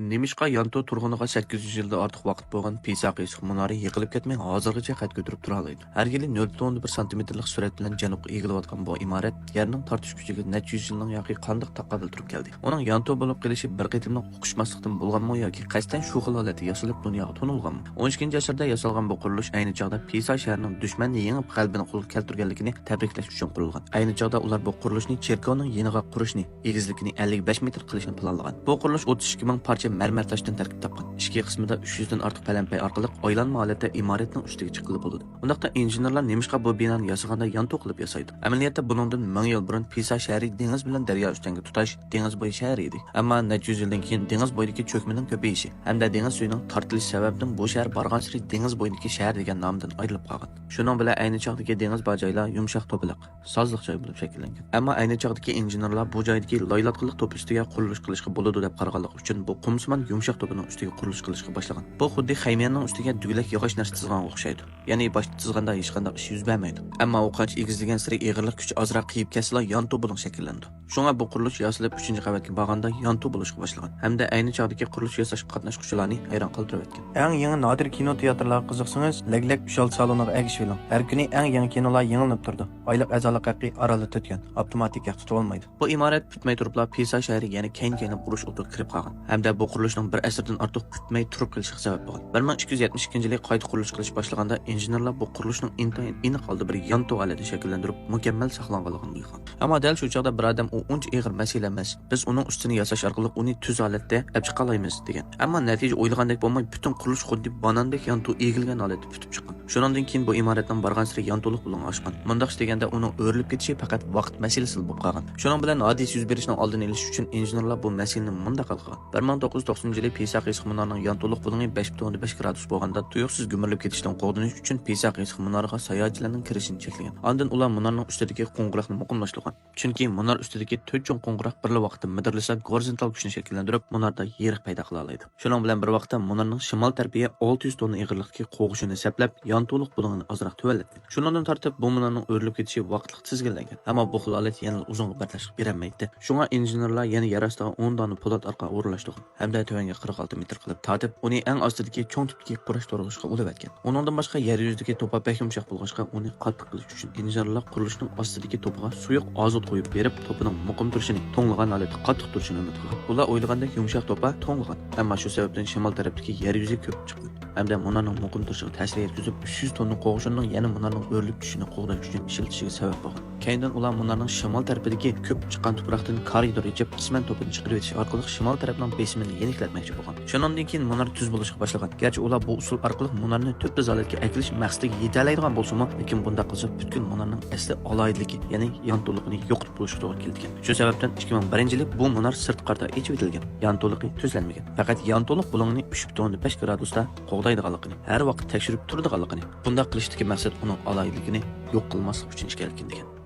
Nemishqa Yanto turg'uniga 800 yildan ortiq vaqt bo'lgan Pisa qiysiq munori yiqilib ketmay hozirgacha qad ko'tarib tura oladi. Har yili 0.1 santimetrlik surat bilan janubga egilayotgan bu imorat yerning tortish kuchiga necha yuz yilning yoki qandoq taqobil turib keldi. Uning Yanto bo'lib qelishi bir qitimliq uqishmaslikdan bo'lganmi yoki qasddan shu xil holatda yasalib dunyoga to'nilganmi? 12-asrda yasalgan bu qurilish ayni chog'da Pisa shahrining dushmanni yengib qalbini qo'lga keltirganligini tabriklash uchun qurilgan. Ayni chog'da ular bu qurilishni cherkovning yeniga qurishni, egizligini 55 metr qilishni planlagan. Bu qurilish 32 ming parcha marmar toshdan tarkib topgan. Ichki qismida 300 dan ortiq palanpay orqali aylanma holatda imoratning ustiga chiqqili bo'ladi. Undaqda injenerlar nemishqa bu binoni yasaganda yanto qilib yasaydi? Amaliyotda buningdan 1000 yil burun Pisa shahri dengiz bilan daryo ustanga tutash dengiz bo'yi shahri edi. Ammo necha yuz yildan keyin dengiz bo'yidagi cho'kmaning ko'payishi hamda dengiz suvining tortilishi sababidan bu shahar borgan sari dengiz bo'yidagi shahar degan nomdan ayrilib qolgan. Shuning bilan ayni chog'dagi dengiz bor joylar yumshoq to'piliq, sozliq joy bo'lib shakllangan. Ammo ayni chog'dagi injenerlar bu joydagi loylatqiliq to'p ustiga qurilish qilishga bo'ladi deb qaraganligi uchun bu qumsimon yumshoq to'pining ustiga qurilish qilishga boshlagan. Bu xuddi xaymiyaning ustiga duglak yog'och narsa chizganga o'xshaydi. Ya'ni boshda chizganda hech qanday ish yuz bermaydi. Ammo u qancha egizlagan sari eg'irlik kuchi ozroq qiyib ketsa, yanto bo'ling shakllandi. Shunga bu qurilish yasalib 3-qavatga borganda yanto bo'lishga boshlagan hamda ayni chog'dagi qurilish yasash qatnashuvchilarni hayron qoldirib o'tgan. Eng yangi nodir kino teatrlarga qiziqsangiz, Laglak 36 saloniga ergishib oling. Har kuni eng yangi kinolar yangilanib turdi. Oylik a'zolik haqqi orali 4 yuan. Avtomatik haq tutib olmaydi. Bu imorat bitmay turibla Pisa shahri yana keyin-keyin urush o'tiga kirib qolgan hamda bu qurilishning bir asrdan ortiq bitmay turib kelishiga sabab bo'lgan. 1272-yili qayta qurilish qilish boshlaganda injenerlar bu qurilishning intayin aniq holda bir yanto holatini shakllantirib mukammal saqlanganligini bilgan. Ammo dal shu chog'da bir odam u uncha ig'ir masala emas, biz uning ustini yasash orqali uni tuz holatda olib chiqa olamiz degan. Ammo natija o'ylagandek bo'lmay, butun qurilish xuddi banandek yanto egilgan holatda bitib chiqqan. Shundan keyin bu imoratning borgan sari yanto'liq bilan oshgan. Mundoq deganda uning o'rilib ketishi faqat vaqt masalasi bo'lib qolgan. Shuning bilan hodisa yuz berishining oldini olish uchun injenerlar bu masalani mundoq hal qilgan. 1990-yili Pisa qiysiq munorining yanto'liq bo'limi 5.5 gradus bo'lganda tuyuqsiz gumirilib ketishdan qo'g'dinish uchun Pisa qiysiq munoriga sayohatchilarning kirishini cheklagan. Ondan ular munorning ustidagi qo'ng'iroqni muqimlashtirgan. Chunki munor ustidagi to'rt cho'ng qo'ng'iroq birla vaqtda midirlasa, gorizontal kuchni shakllantirib, munorda yeriq paydo qila oladi. Shuning bilan bir vaqtda munorning shimol tarafiga 600 tonna ig'irlikdagi qo'g'ishini saplab, yanto'liq bo'lingini ozroq tuvallatgan. Shundan tortib bu munorning o'rilib ketishi vaqtliq tizginlangan. Ammo bu xil holat yana uzunga bardoshlik berolmaydi. Shunga injenerlar yana yer ostiga 10 dona po'lat arqa o'rinlashtirgan hamda tuvanga 46 metr qilib tortib, uni eng ostidagi cho'ng tipdagi qurash to'rg'ishga ulab etgan. Uningdan boshqa yer yuzidagi to'pa bek yumshoq bo'lg'achqa uni qattiq qilish uchun injenerlar qurilishning ostidagi to'piga suyuq azot qo'yib berib, to'pining muqim turishini, to'nglagan holatda qattiq turishini umid qilgan. Ular o'ylagandek yumshoq to'pa to'nglagan, ammo shu sababdan shimol tarafdagi yer yuzi ko'p chiqqan hamda munorning muqim turishiga ta'sir yetkazib, 300 tonna qo'g'ishining yana munorning o'rilib tushishini qo'g'dash uchun ishlatishiga sabab bo'lgan. Keyindan ular munorning shimol tarafidagi ko'p chiqqan tuproqdan koridor ichib, qisman to'pini chiqarib etish orqali shimol tarafning besimini yeniklatmoqchi bo'lgan. Shundan keyin munor tuz bo'lishga boshlagan. Garchi ular bu usul orqali munorni tub holatga akilish maqsadiga yetalaydigan bo'lsa-mu, lekin bunda qilsa butkul munorning asli alohidligi, ya'ni yanto'liqini yo'qotib bo'lishga to'g'ri kelgan. Shu sababdan 2001-yili bu munor sirt qarta echib etilgan, yanto'liqi tuzlanmagan. Faqat yanto'liq bulungini 3.5 gradusda qo'g'daydiganligini, har vaqt tekshirib turadiganligini, bunda qilishdagi maqsad uning alohidligini yo'q qilmaslik uchun ekanligini degan.